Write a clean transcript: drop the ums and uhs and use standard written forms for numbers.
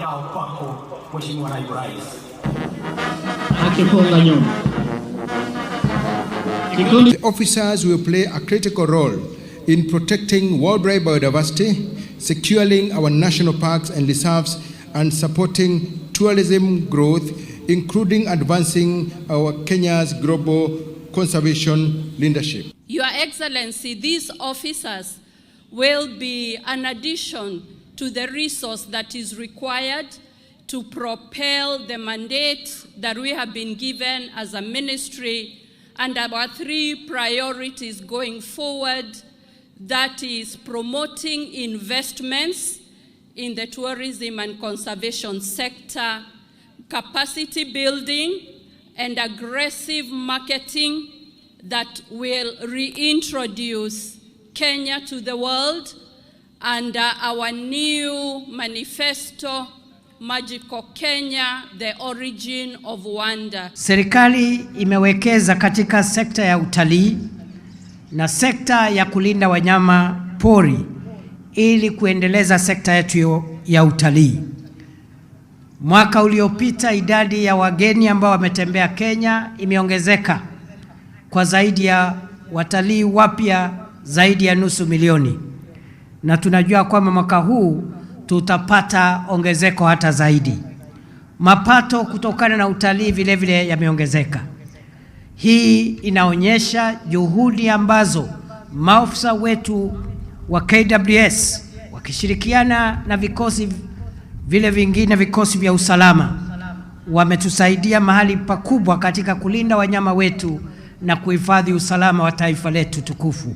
yao kwako, Mheshimiwa Naibu Rais. Akifunga nyuma. Kikundi The officers will play a critical role in protecting worldwide biodiversity, securing our national parks and reserves, and supporting tourism growth, including advancing our Kenya's global conservation leadership. Your Excellency, these officers will be an addition to the resource that is required to propel the mandate that we have been given as a ministry and our three priorities going forward, that is promoting investments in the tourism and conservation sector, capacity building, and aggressive marketing that will reintroduce Kenya to the world and our new manifesto, Magical Kenya, the origin of wonder. Serikali imewekeza katika sekta ya utalii na sekta ya kulinda wanyama pori ili kuendeleza sekta yetu ya utalii. Mwaka uliopita idadi ya wageni ambao wametembea Kenya imeongezeka kwa zaidi ya watalii wapya zaidi ya nusu milioni, na tunajua kwamba mwaka huu tutapata ongezeko hata zaidi. Mapato kutokana na utalii vile vile yameongezeka. Hii inaonyesha juhudi ambazo maafisa wetu wa KWS wakishirikiana na vikosi vile vingine, vikosi vya usalama, wametusaidia mahali pakubwa katika kulinda wanyama wetu na kuhifadhi usalama wa taifa letu tukufu.